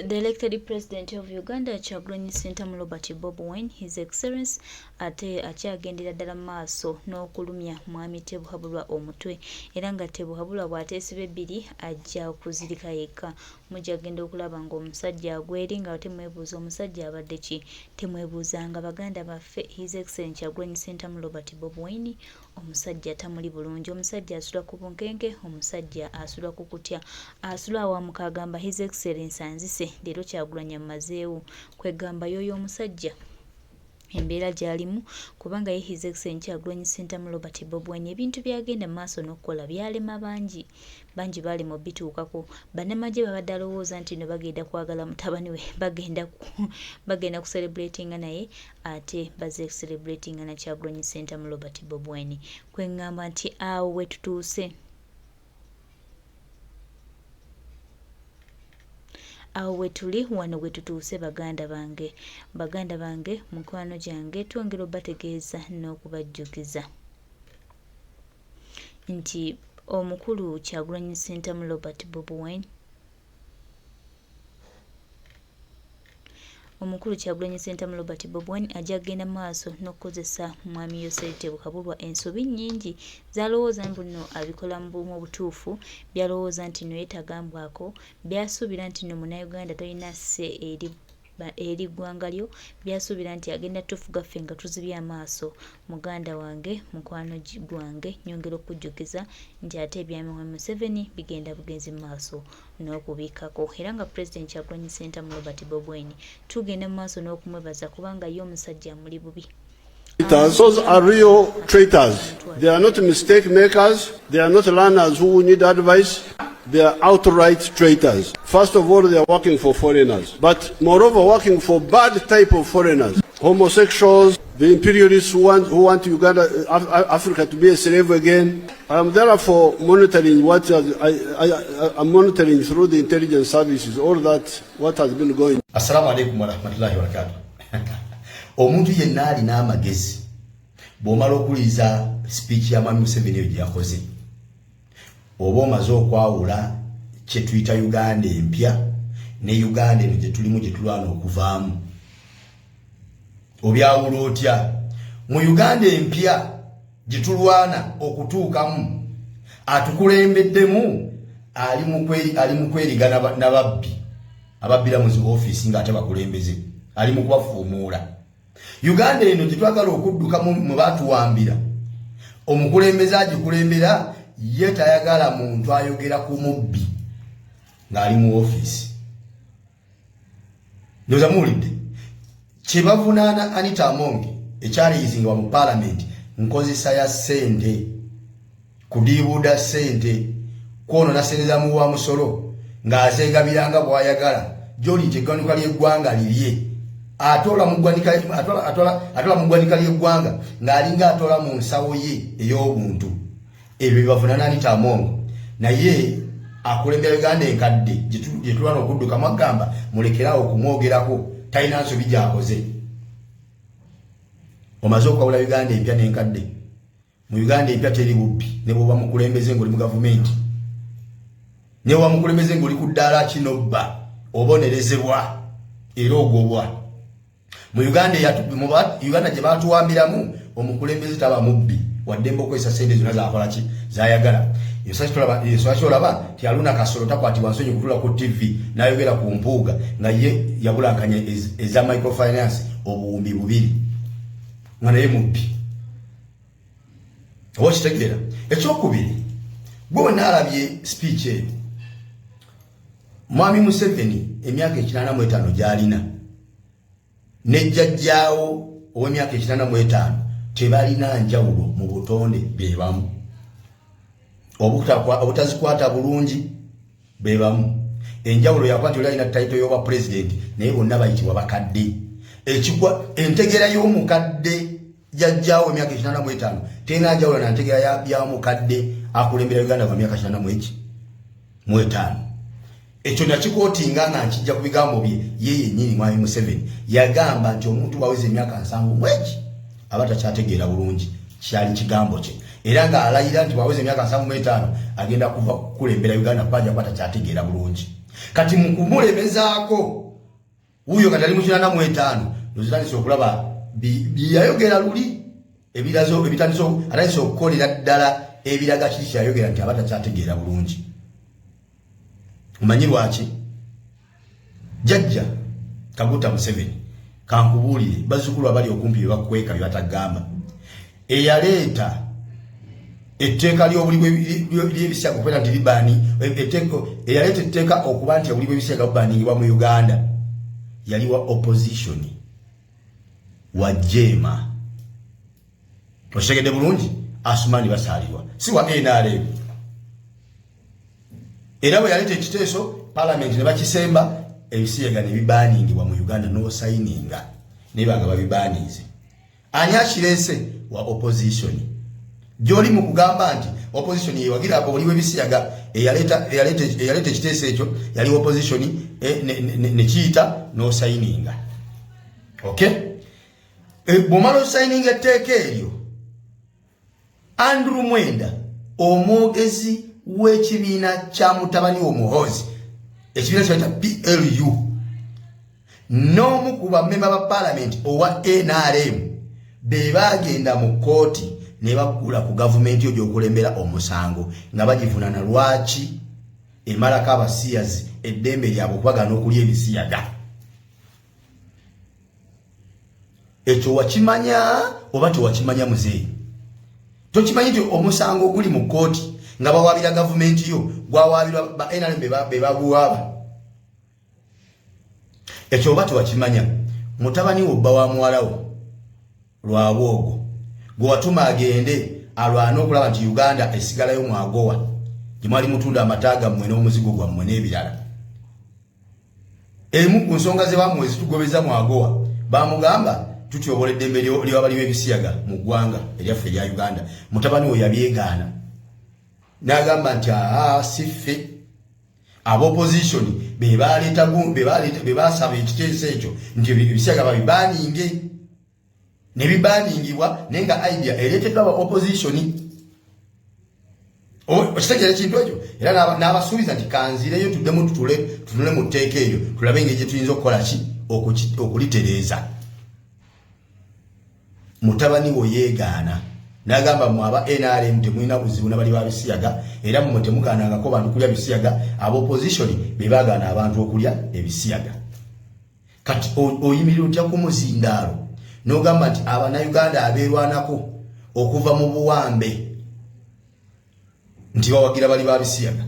The elected president of Uganda Kyagulanyi Ssentamu Robert Bobi Wine, His Excellence, ate akyagendera ddala mu maaso n'okulumya Mwami Tebuhabulwa omutwe, era nga Tebuhabulwa bw'ateesiba ebbiri ajja kuzirika yekka. Mujja kugenda okulaba ng'omusajja agwa eri nga temwebuuza omusajja abadde ki. Temwebuuzanga baganda baffe, His Excellence Kyagulanyi Ssentamu Robert Bobi Wine Omusajja tamuli bulungi, omusajja asula ku bunkenke, omusajja asula ku kutya, asula awamuka agamba His Excellence anzise leero Kyagulanyi ammazeewo. Kwegamba yooyo omusajja embeera gy'alimu kubanga ye His Excellence Kyagulanyi Ssentamu Robert Bobi Wine ebintu by'agenda mu maaso n'okukola byalema bangi. Bangi baalema obituukako. Bannamagye babadde alowooza nti no bagenda kwagala mutabani we, bagenda ku celebratinga naye ate bazze celebratinga na Kyagulanyi Ssentamu Robert Bobi Wine. Kwe ŋŋamba nti awo we tutuuse. Awo we tuli wano we tutuuse baganda bange. Baganda bange, mukwano gyange, twongera obategeeza n'okubajjukiza nti omukulu Kyagulanyi Ssentamu Robert Bobi Wine Omukulu Kyagulanyi Ssentamu Robert Bobi Wine ajja kugenda mu maaso n'okukozesa Mwami Yoseri Tebuhaburwa ensobi nnyingi z'alowooza mbu nno abikola mu butuufu, by'alowooza nti nno ye tagambwako, by'asuubira nti nno Munnayuganda talina sse eri eri ggwanga lyo, by'asuubira nti agenda tufuga ffe nga tuzibye amaaso. Muganda wange, mukwano gwange, nnyongera okukujjukiza nti ate ebya Mwami Museveni bigenda bugenzi mu maaso n'okubikkako era nga Pulezidenti Kyagulanyi Ssentamu Robert Bobi Wine tugenda mu maaso n'okumwebaza kubanga ye omusajja amuli bubi. Those are real traitors. They are not mistake makers. They are not learners who need advice. They are outright traitors. First of all, they are working for foreigners, but moreover, working for bad type of foreigners, homosexuals, the imperialists who want Uganda, Africa to be a slave again. I am therefore monitoring what has, I am monitoring through the intelligence services all that what has been going. Assalamu alaikum warahmatullahi wabarakatuh. Omuntu yenna alina amagezi, bw'omala okuwuliriza speech ya Mwami Museveni eyo gye yakoze, oba omaze okwawula kye tuyita Uganda empya ne Uganda eno gye tulimu gye tulwana okuvaamu. Obyawula otya? Mu Uganda empya gye tulwana okutuukamu, atukulembeddemu ali mu kweriga n'ababbi ababbira mu zi ofiisi ng'ate bakulembeze, ali mu kubafuumuula. Uganda eno gye twagala okudduka mwe batuwambira, omukulembeze agikulembera ye tayagala muntu ayogera ku mubbi ng'ali mu ofiisi. Ndowooza muwulidde kyebavunaana Anita Among ekyaliyizingibwa mu paalamenti, nkozesa ya ssente, kudiibuuda ssente, kwonoona ssente za muwa musolo ng'azeegabiranga bw'ayagala, gyoli nti eggwanika ly'eggwanga lirye, atoola mu ggwanika ly'eggwanga ng'alinga atoola mu nsawo ye ey'obuntu. Ebyo byebavunaana Anita Among, naye akulembera Uganda enkadde gye tulwana okuddukamu agamba mulekerawo okumwogerako, talina nsobi gy'akoze. Omaze okwawula Uganda empya n'enkadde. Mu Uganda empya teri bubbi, ne bw'oba mukulembeze ng'oli mu gavumenti, ne bw'oba mukulembeze ng'oli ku ddaala kinobba, obonerezebwa era ogobwa. Mu Uganda Uganda gye batuwambiramu, omukulembeze taba mubbi, waddembe okozesa sente zonna zakola ki zayagala. Ensonga olaba ti Aluna Kasolo takwatibwa nsonyi kutula ku TV n'ayogera ku Mpuuga nga ye yabulankanya eza microfinance 2000, nga naye mubbi, oba okitegeera? Ekyokubiri, gwe wenaalabye speech eyo, Mwami Museveni emyaka 85 gy'alina nejjajjaawo ow'emyaka 85 tebalina njawulo mu butonde, be bamu. Obutazikwata bulungi be bamu. Enjawulo yakuba nti oli alina title y'obwa pulezidenti, naye bonna bayitibwa bakadde. Ekigwa entegeera y'omukadde jajjaawo emyaka 85 terina njawulo na ntegeera ya mukadde akulembera Uganda gwa myaka 85. Ekyo nakikootinga nga nkijja ku bigambo bye ye yennyini. Mwami Museveni yagamba nti omuntu bwaweza emyaka 70 mweki aba takyategeera bulungi. Kyali kigambo kye, era ng'alayira nti bwaweza emyaka 75 agenda kuva kukulembera Uganda kuba ajja kuba takyategeera bulungi. Kati mukumulemezaako wuuyo kati ali mu 85, nozitandise okulaba byeyayogera luli ebirazo ebitandise, atandise okukolera ddala ebiraga kiri kyeyayogera nti aba takyategeera bulungi. Omanyi lwaki? Jajja Kaguta Museveni, kankubuulire, bazzukulu abali okumpi bye bakweka bye batagamba. Eyaleeta etteeka ly'obuli ly'ebisiyaga okubeera nti libaani, eyaleeta etteeka okuba nti obuli bw'ebisiyaga bubaaningibwa mu Uganda yali wa opposition, wa jeema. Okitegedde bulungi? Asumani Basaalirwa, si wa NRM. Era bwe yaleeta ekiteeso, palamenti ne bakisemba, ebisiyaga ne bibaaningibwa mu Uganda, n'osayininga naye banga babibaaniize. Ani akireese? Wa opposition. Gyoli mu kugamba nti opposition yewagira obuli bw'ebisiyaga, eyaleeta ekiteeso ekyo yali opposition, nekiyita n'osayininga. Okay, bw'omala osayininga etteeka eryo, Andrew Mwenda, omwogezi w'ekibiina kya mutabani w'Omuhoozi, ekibiina kyebayita PLU, n'omu ku bamemba ba paalamenti owa NRM, be baagenda mu kkooti ne baggula ku gavumenti yo gy'okulembera omusango nga bagivunaana lwaki emalako abasiyazi eddembe lyabwe okubagaana okulya ebisiyaga. Ekyo wakimanya oba tewakimanya, muzeeyi? Tokimanyi nti omusango oguli mu kkooti nga bawabira gavumenti yo gwawabirwa ba NRM be baguwaaba? Ekyo oba tewakimanya? Mutabani wo, bba wa muwalawo Lwabwogo, gwe watuma agende alwane okulaba nti Uganda esigalayo mu AGOA gye mwali mutunda amata gammwe n'omuzigo gwammwe n'ebirala, emu ku nsonga ze bamuwa ezitugobeza mu AGOA, bamugamba tutyobola eddembe ly'abali b'ebisiyaga mu ggwanga eryaffe erya Uganda. Mutabani we yabyegaana n'agamba nti aa, si ffe, ab'opposition be baleeta, be basaba ekiteeso ekyo nti ebisiyaga babibaaninge, ne bibaaningibwa, naye nga idea ereeteddwa aba opposition. Okitegeera ekintu ekyo? Era n'abasuubiza nti kanzireyo tuddemu tutule tunule mu tteeka eryo tulabe engeri gye tuyinza okukola ki okulitereeza. Mutabani wo yeegaana n'agamba mwe aba NRM temulina buzibu nabali ba bisiyaga, era mmwe temugaanangako bantu kulya bisiyaga, aba opposition be baagaana abantu okulya ebisiyaga. Kati oyimirira otya ku muzindaalo n'ogamba nti Abannayuganda abeerwanako okuva mu buwambe nti bawagira bali ba bisiyaga?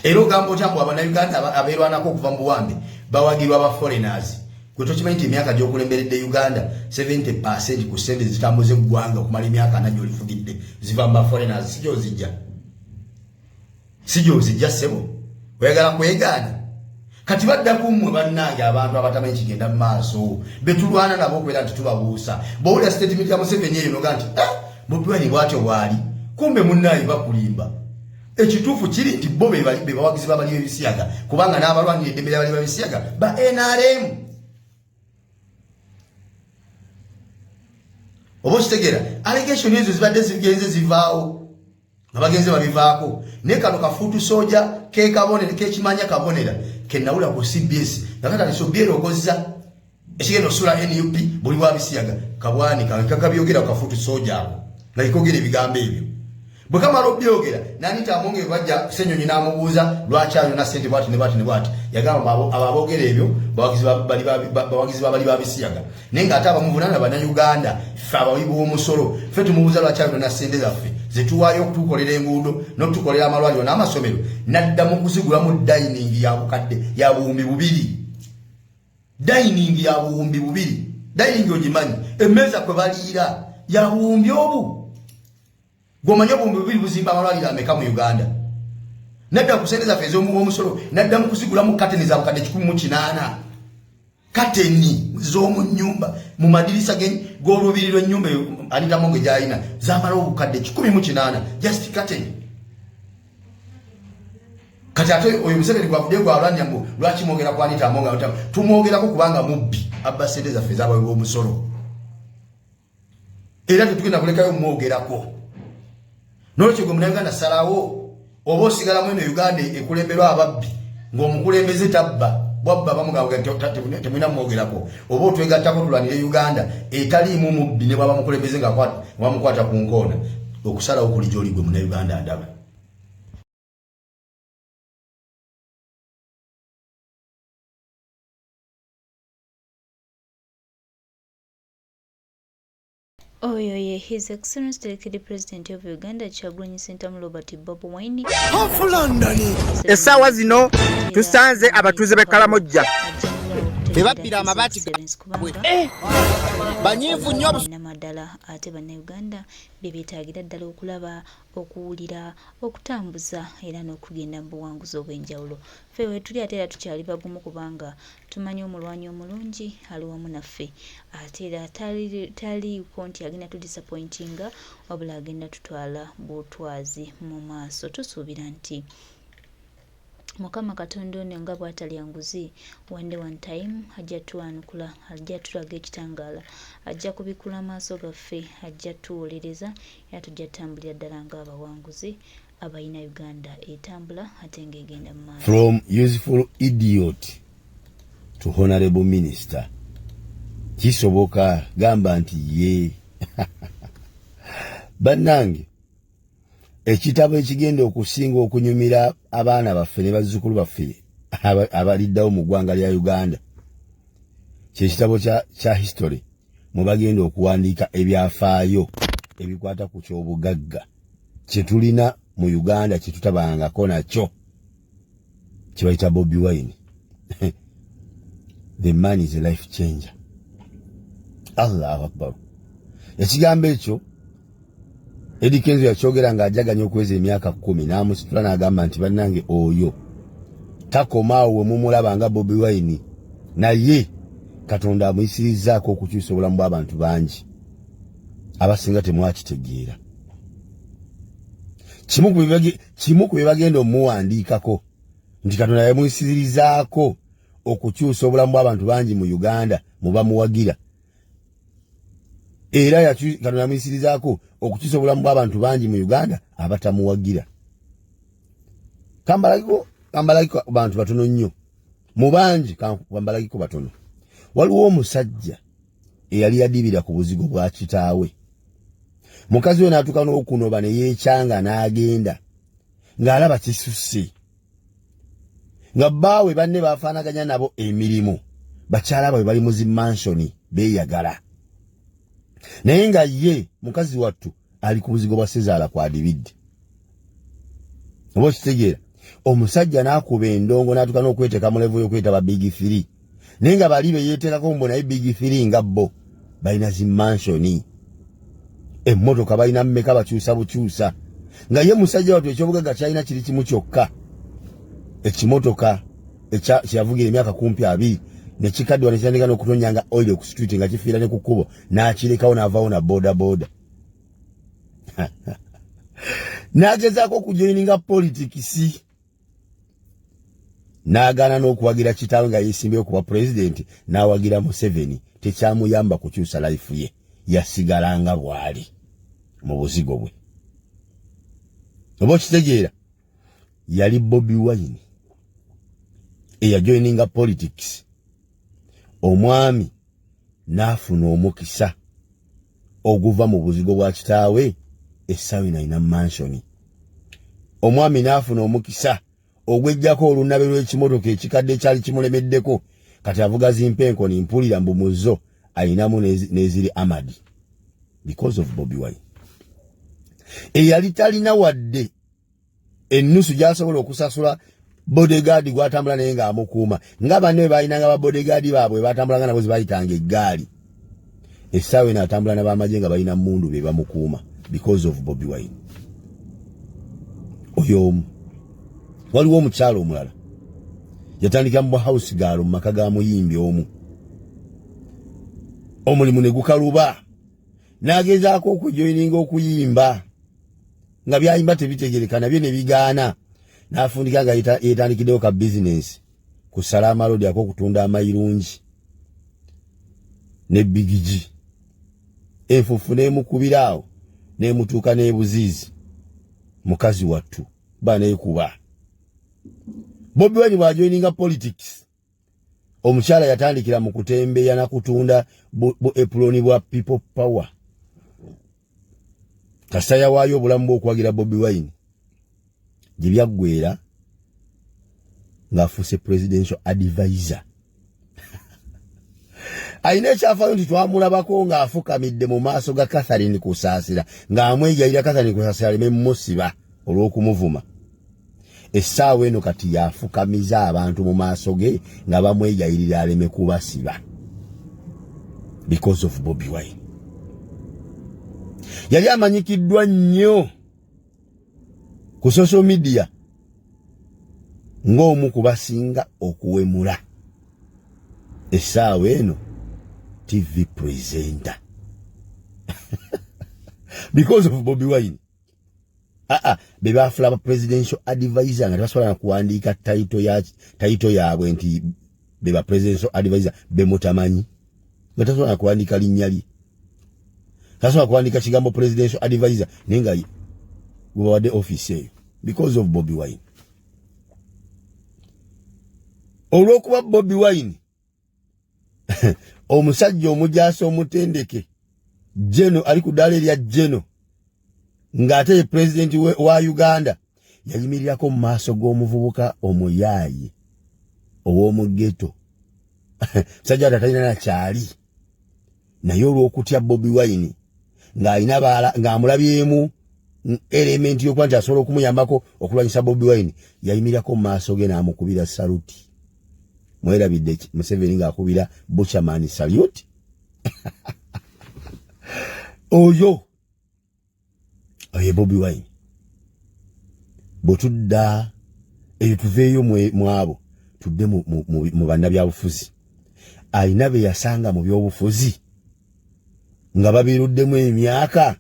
Era ogamba otya mbu Abannayuganda abeerwanako okuva mu buwambe bawagirwa aba foreigners? Gwe tokimanyi nti emyaka gy'okulemberedde Uganda, 70% ku ssente zitambuza eggwanga okumala emyaka 40 gy'olifugidde ziva mu ba foreigners? Si gyozijja, si gyozijja, ssebo. Oyagala kwegaana? Kati badda ku mmwe bannange, abantu abatamanyi kigenda mu maaso, betulwana nabo okubeera nti tubabuusa. Bwowulira statement ya Museveni eyo noga nti, eh, Bobi Wine bwatyo bwali, kumbe munnaayi bakulimba. Ekituufu kiri nti bo be bawagizi babali b'ebisiyaga, kubanga n'abalwanira eddembe lyabali babisiyaga ba NRM. Oba okitegeera? Allegation ezo zibadde zigenze zivaawo nga bagenze babivaako, naye kano kafuutu soja kekabonera kekimanya kabonera kenawula ku CBS nga katandise obyerogoza ekigenda osula NUP buli bwabisiyaga. Kabwanika kakabyogera kafuutu soja ako nga kikogera ebigambo ebyo. Bwe kamala obyogera, n'Anita Among bajja Senyonyi n'amubuuza lwaki ayona sente bwati ne bwati ne bwati. Yagamba abo aboogera ebyo bawagizi babali babisiyaga, naye ng'ate abamuvunaana Bannayuganda, ffe abawi b'omusolo. Ffe tumubuuza lwaki ayonona sente zaffe zetuwaayo okutukolera enguudo n'okutukolera amalwaliro n'amasomero, nadda mu kuzigulamu dining ya bukadde ya 2000. Dining ya 2000. Dining ogimanyi? Emmeeza kwe baliira ya buwumbi obu. Gwomanyi 2000 buzimba amalwaliro ameka mu Uganda? Nadda ku sente zaffe ez'omuwa omusolo, nadda mu kuzigulamu kateni za bukadde 180, kateni z'omu nnyumba mu madirisa g'olubiri lw'ennyumba eyo Anita Among gy'alina, zamala obukadde 180, just kateni. Kati ate oyo Museveni gwavuddeyo gwalwanya mbu lwaki mwogera ku Anita Among? Tumwogerako kubanga mubbi, abba sente zaffe ez'abawi b'omusolo, era tetugenda kulekayo mwogerako. Nolwekyo gwe Munayuganda, salawo. Oba osigala mu eno Uganda ekulemberwa ababbi ng'omukulembeze tabba, bwabba bamugamba temulina mwogerako, oba otwegattako tulwanire Uganda etaliimu mubbi ne bwaba mukulembeze nga bamukwata ku nkoona. Okusalawo kuli gy'oli gwe Munnayuganda ndaba. Oyo ye His Excellency Terekedi President of Uganda Kyagulanyi Ssentamu Robert Bobi Wine. Of London. Essaawa zino tusanze abatuuze b'e Kalamojja bebabbira amabaati gaabwe eh! Banyiivu nnyo. Namadala ate Bannayuganda bye beetaagira ddala okulaba, okuwulira, okutambuza era n'okugenda mu buwanguzi obw'enjawulo. Ffe weetuli ate era tukyali bagumu kubanga tumanyi omulwanyi omulungi ali wamu naffe ate era taliiko nti agenda tudisappointinga wabula agenda tutwala butwazi mu maaso. Tusuubira nti Mukama Katonda ono nga bw'atalya nguzi, one day one time ajja tuwanukula, ajja tulaga ekitangaala, ajja kubikkula amaaso gaffe, ajja tuwolereza era tujja tutambulira ddala ng'abawanguzi abalina Uganda etambula ate ng'egenda mu maaso. From useful idiot to honorable minister, kisoboka gamba nti ye bannange ekitabo ekigenda okusinga okunyumira abaana baffe ne bazzukulu baffe abaliddawo mu ggwanga lya Uganda kyekitabo kya history mwe bagenda okuwandiika ebyafaayo ebikwata ku kyobugagga kye tulina mu Uganda kye tutabangako nakyo kye bayita Bobi Wine. The man is a life changer. Allahu Akbar. Ekigambo ekyo Eddy Kenzo yakyogera ng'ajaganya okuweza emyaka 10 n'amusitula n'agamba nti bannange oyo takoma awo we mumulaba nga Bobi Wine, naye Katonda amuyisirizzaako okukyusa obulamu bw'abantu bangi abasinga temwakitegeera. Kimu ku bye bagenda omuwandiikako nti Katonda yamuyisirizaako okukyusa obulamu bw'abantu bangi mu Uganda mu bamuwagira, era Katonda yamuyisirizaako okukyusa obulamu bw'abantu bangi mu Uganda abatamuwagira. Kambalagiko bantu batono nnyo mu bangi, kambalagiko batono. Waliwo omusajja eyali yadibira ku buzigo bwa kitaawe, mukazi we n'atuuka n'okunoba ne yeekyanga n'agenda ng'alaba kisusse, nga bbaawe banne bafaanaganya nabo emirimu, bakyala baabwe bali mu zi mansioni beeyagala, naye nga ye mukazi wattu ali ku buzigo bwa sezaala kwadibidde. Oba okitegeera, omusajja n'akuba endongo n'atuuka n'okweteeka mu level y'okweta ba big three, naye nga bali be yeeteekako mbu naye big three nga bo balina zi mansioni, emmotoka balina mmeka, bakyusa bukyusa, nga ye musajja wattu ekyobugagga kyalina kiri kimu kyokka, ekimotoka kyeyavugira emyaka kumpi 20 ne kikaddiwa ne kitandika n'okutonya nga oil ku street nga kifiira ne ku kkubo, n'akirekawo n'avaawo na boda boda n'agezaako okujoininga politics, n'agaana n'okuwagira kitaawe nga yeesimbyewo kuba pulezidenti, n'awagira Museveni. Tekyamuyamba kukyusa life ye, yasigala nga bw'ali mu buzigo bwe. Oba okitegeera, yali Bobi Wine eyajoininga politics, omwami n'afuna omukisa oguva mu buzigo bwa kitaawe, essaawa eno alina mansioni. Omwami n'afuna omukisa ogwejjako olunabe lw'ekimotoka ekikadde ekyali kimulemeddeko, kati avuga zimpenkoni, mpulira mbu muzo alinamu n'eziri amadi because of Bobi Wine eyali talina wadde ennusu gy'asobola okusasula bodyguard gw'atambula naye ng'amukuuma, nga banne bwe balinanga ba bodyguard baabwe batambulanga nabo ze bayitanga eggaali. Essaawa eno atambula n'abamagye nga balina mmundu be bamukuuma because of Bobi Wine. Oyo omu. Waliwo omukyala omulala yatandika mu house girl mu maka ga muyimbi omu, omulimu ne gukaluba, n'agezaako okujoininga okuyimba nga byayimba tebitegereka, nabyo ne bigaana, n'afundika nga yeetandikiddewo ka bizinensi ku Salaama Road ak'okutunda amayirungi ne bigigi. Enfuufu n'emukubira awo n'emutuuka n'ebuziizi mukazi wattu. Baneekuba. Bobi Wine bw'ajoininga politics, omukyala yatandikira mu kutembeya na kutunda bu apron bwa People Power. Kasita yawaayo obulamu bw'okuwagira Bobi Wine, gye byaggwera ng'afuuse presidential advisor. Alina ekyafaayo nti twamulabako ng'afukamidde mu maaso ga Catherine Kusaasira ng'amwegayirira Catherine Kusaasira aleme mumusiba olw'okumuvuma. Essaawa eno kati yafukamiza abantu mu maaso ge nga bamwegayirira aleme kubasiba because of Bobi Wine. Yali amanyikiddwa nnyo ku social media ng'omu ku basinga okuwemula. Essaawa eno TV presenter because of Bobi Wine. Aa, be baafula ba presidential advisor nga tebasobola na kuwandiika title yaabwe nti be ba presidential advisor, be mutamanyi, nga tasobola na kuwandiika linnya lye, tasobola kuwandiika kigambo presidential advisor, naye nga gwebawadde office eyo because of Bobi Wine. Olw'okuba Bobi Wine omusajja omujaasi omutendeke, general, ali ku ddaala erya general, ng'ate ye pulezidenti wa Uganda, yayimirirako mu maaso g'omuvubuka omuyaaye ow'omu ghetto, musajja ati atalina nakyali, naye olw'okutya Bobi Wine ng'alina baala ng'amulabyemu element y'okuba nti asobola okumuyambako okulwanyisa Bobi Wine, yayimirirako mu maaso ge n'amukubira saluti. Mwerabidde Museveni ng'akubira Buchaman salute? Oyo oye Bobi Wine. Bwe tudda eyo, tuveeyo mu abo, tudde mu bannabyabufuzi. Alina be yasanga mu byobufuzi nga babiruddemu emyaka,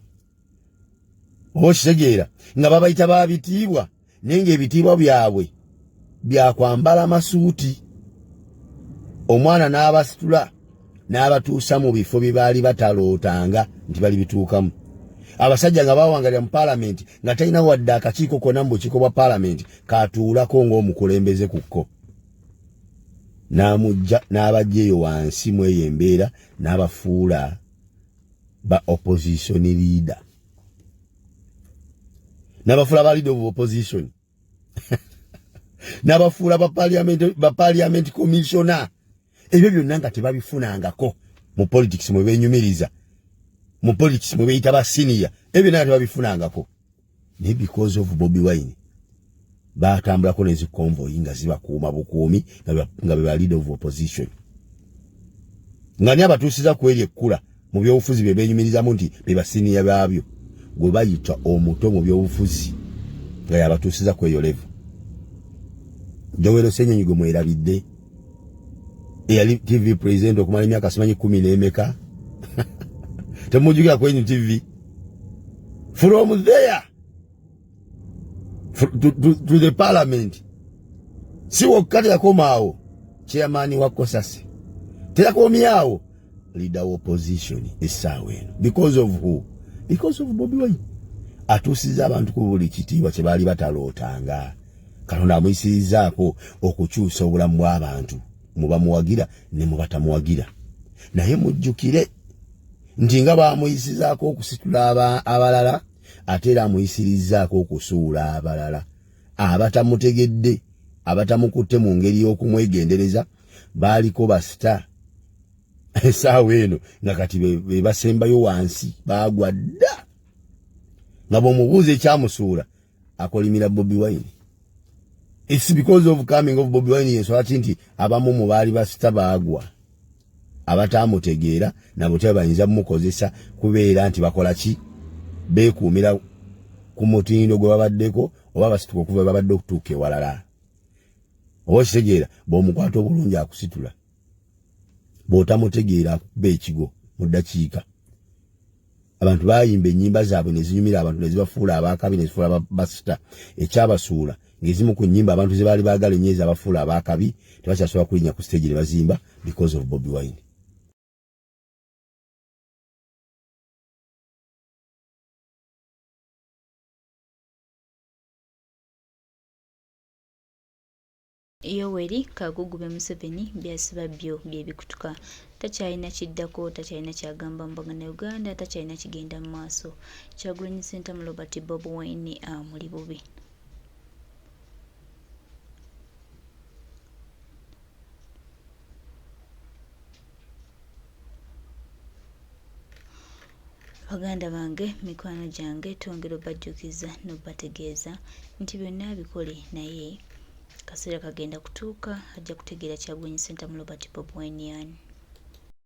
oba okitegeera, nga babayita ba bitiibwa, naye ng'ebitiibwa byabwe byakwambala masuuti. Omwana n'abasitula n'abatuusa mu bifo bye baali batalootanga nti bali bituukamu. Abasajja nga bawangalira mu paalamenti nga talina wadde akakiiko konna mu bukiiko bwa paalamenti katuulako ng'omukulembeze ku kko, n'amujja n'abajja eyo wansi mu eyo embeera n'abafuula ba opposition leader, n'abafuula ba leader of opposition, n'abafuula ba parliament commissioner. Ebyo byonna nga tebabifunangako mu politics mwe benyumiriza, mu politics mwe beyita ba senior. Ebyo byonna nga tebabifunangako, naye because of Bobi Wine batambulako nezi convoy nga zibakuuma bukuumi, nga be ba leader of opposition. Nga ni abatuusiza ku eri ekkula mu byobufuzi bye benyumirizamu nti be ba senior baabyo, gwe bayita omuto mu byobufuzi, nga yabatuusiza ku eyo level. Joel Ssenyonyi gwe mwerabidde, eyali TV president okumala emyaka simanyi 10 n'emeka, temujjukira ku NTV? From there to the parliament, si wokka, teyakomaawo. Chairman wa COSASE teyakomyawo, leader wa opposition essaawa eno. Because of who? Because of Bobi Wine. Atuusiza abantu ku buli kitiibwa kye baali batalootanga. Katonda amuyisirizaako okukyusa obulamu bw'abantu, mubamuwagira ne mubatamuwagira. Naye mujjukire nti nga bamuyisizaako okusitula abalala, ate era amuyisirizaako okusuula abalala abatamutegedde, abatamukutte mu ngeri y'okumwegendereza. Baaliko ba star, essaawa eno nga kati be basembayo wansi, baagwa dda, nga bw'omubuuza ekyamusuula akolimira Bobi Wine. It's because of coming of Bobi Wine. Yensonga ki nti abamu mu baali ba star baagwa, abatamutegeera nabo tebayinza mumukozesa kubeera nti bakola ki, beekuumira ku mutindo gwe babaddeko, oba basituka okuva babadde okutuuka ewalala. Oba okitegeera, bw'omukwata obulungi akusitula, bw'otamutegeera akukuba ekigo mu ddakiika. Abantu bayimba ennyimba zaabwe ne zinyumira abantu, ne zibafuula abakabi, ne zifuula ba star. Ekyabasuula, ng'ezimu ku nnyimba abantu ze baali baagala ennyo ezabafuula abakabi, tebakyasobola kulinnya ku stage ne bazimba because of Bobi Wine. Yoweri Kagugube Museveni byasiba byo byebikutuka takyalina kiddako takyalina kyagamba mu Bannayuganda takyalina kigenda mu maaso. Kyagulanyi Ssentamu Robert Bobi Wine amuli bubi. Baganda bange, mikwano gyange, twongera obajjukiza n'obategeeza nti byonna abikole naye kaseera kagenda kutuuka ajja kutegeera Kyagulanyi Ssentamu Robert Bobi Wine y'ani.